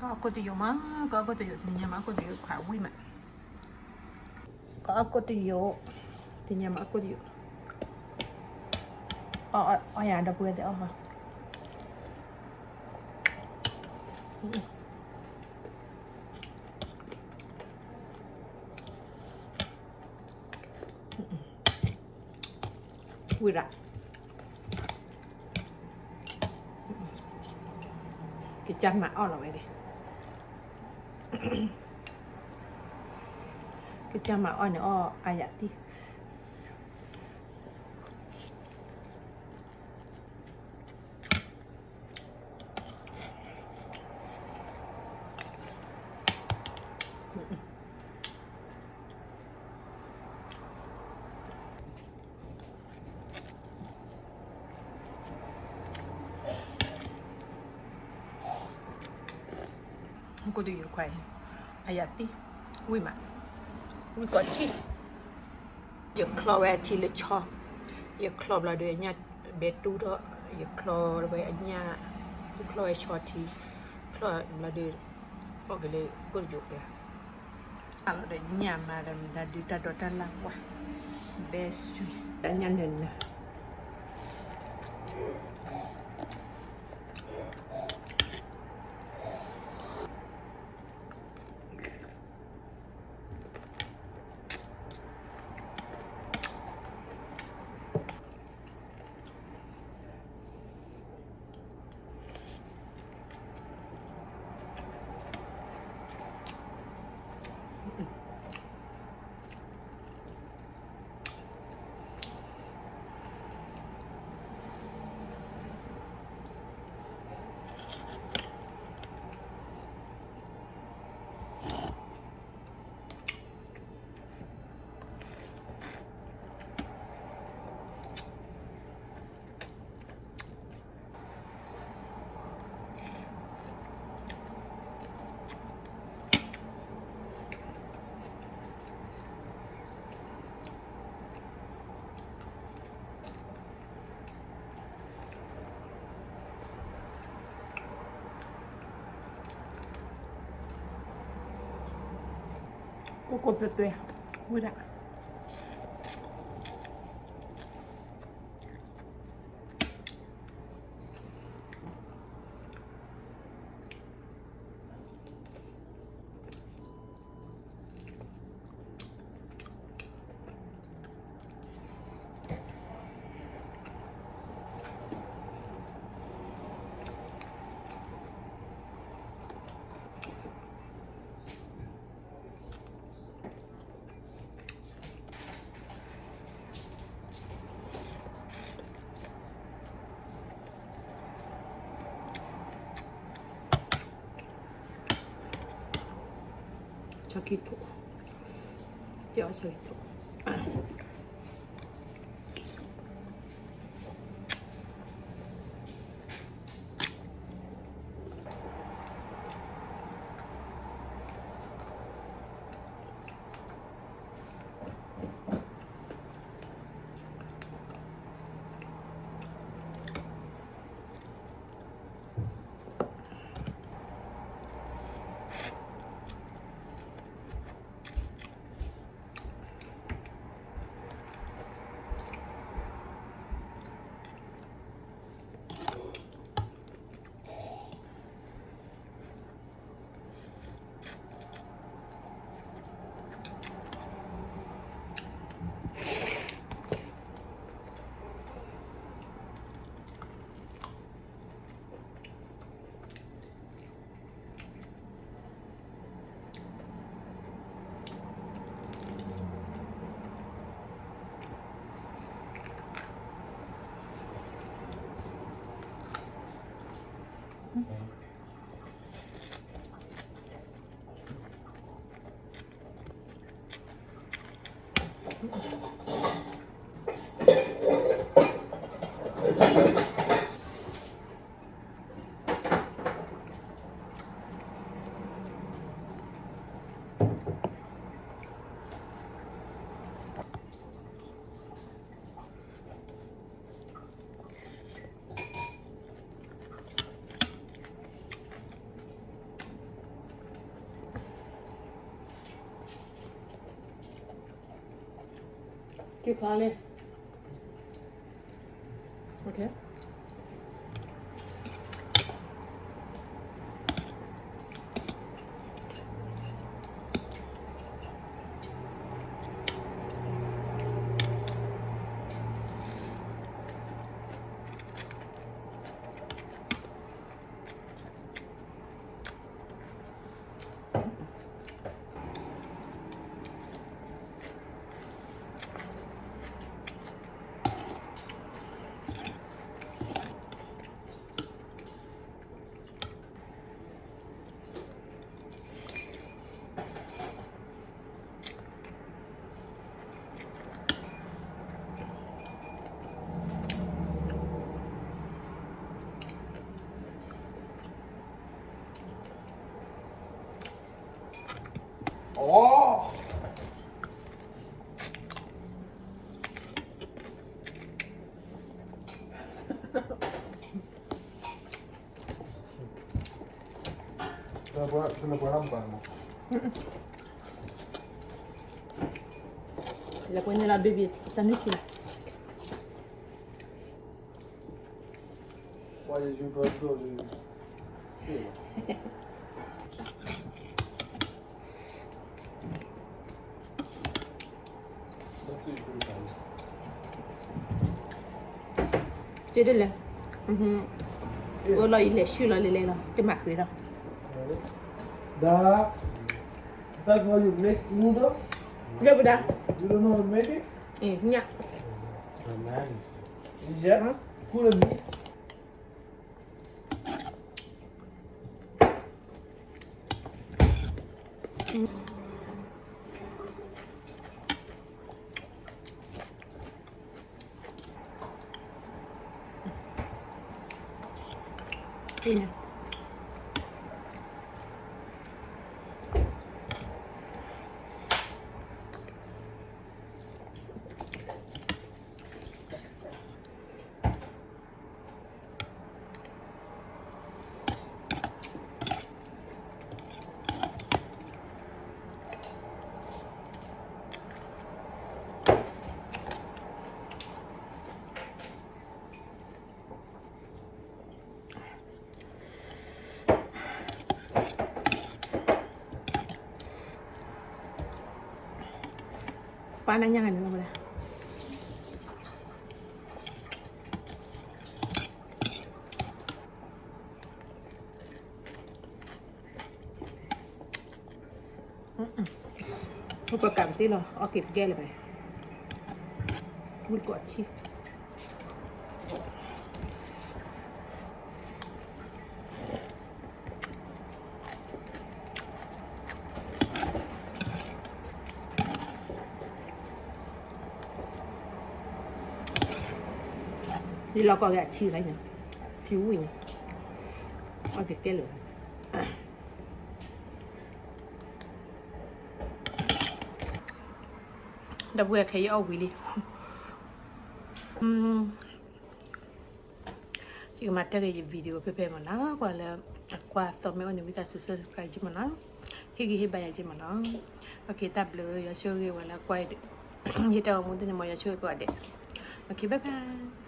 ကအီၣ်ကိၣ်တယိာ်မး, ကအီၣ်ကိၣ်တယိာ် တနံၤညါမး အီၣ်ကိၣ်တယိာ်ခွါဝံၣ်မး, ကအီၣ်ကိၣ်တယိာ်, တနံၤညါမး အီၣ်ကိၣ်တယိာ်, အီၣ် အီၣ်ယၤဒီပုၢ်ဝဲၢ်သ့ၣ်အီၣ်ဟီ ဝံၣ်ဒၣ်, ကစၢ်မၤအီၣ်လီၤဝဲဒၣ်, ကစၢ်မၤအီၣ်န့ၣ် အီၣ်အါယၤတံၢ် ကိၣ်တယိာ်ခွါအံၤ အယၤတံၢ် ဝံၣ်မး ဝံၣ်ကိးထံၣ် ယချီဝဲအထံလၢဆီ, ယချီဘျီဒီး ညၣ်ဘဲတူၢ်ထီၣ်, ယချီဝဲအညၣ်, ယချီဝဲဆီထံ, ချီဘျီဒီး အီၣ်က့ၤလၢကိၣ်တယိာ်ကျါ, အလီၤဒီးညၣ်မၤဒီးမတၤဒုတၢ်ဒိးတၢ်လၢ်ကွၢ်, ဘဲဆူညၣ်နၢၤနၢၤ ကိၢ်ကိၢ်တွဲၢ်တွဲၢ် ဝံၣ်ဒၣ် ဆီခံထိး, ကဲအီၤဆီခံထိး. အ က့ၤဖျါလံ. လဲၤပှဲၤန့ၣ်လီၤ baby တၢ်နုၢ်ထံလီၤ. Why did you go to the ကဲဒ်လဲၣ်, အိၣ်လီၤအံၤလဲၤဆူလီၤလဲၤလဲၤလီၤ တမၤဃ့လီၤ. That, that's why you make noodle? လၢပဒါ, you don't know how to make it? ညၣ်, yeah, put a meat. ပှၤနညါန့ၣ်လီၤ. ပကးပသ့လီၤ အီၣ်က့ၤပကဲလၢၤဘၣ်, ဝံၣ်ကိးထံ ယလီၤကီၢ်က့ၤအထံလၢညါ, ထံဝံၣ်ညါ, အီၣ်က့ၤကဲလၢၤဘၣ်. ဒီပုၢ်ဝဲၢ်ခဲအံၤအီၣ်ဝံၤလံ, ယကမၤတၢ်က့ၤယ video ဖဲဖဲမ့ၢ်နီၤ, ကွၢ်လၢအကွၢ်သီမ့ၢ်အိၣ်န့ၣ် ဝံသးစူၤ subscribe က့ၤမ့ၢ်နီၤ, ဟ့ၣ်ဂံၢ်ဟ့ၣ်ဘါယၤက့ၤမ့ၢ်နီၤ. တၢ်ဘျုး ယွၤဆိၣ်ဂ့ၤဝဲလၢကွၢ်အံၤ, ဟ့ၣ်တၢ်ဂီၤမူသ့ၣ်န့ၣ်မ့ၢ် ယွၤဆိၣ်ဂ့ၤကိးဂၤဒဲး, ဘၣ်ဘၣ်.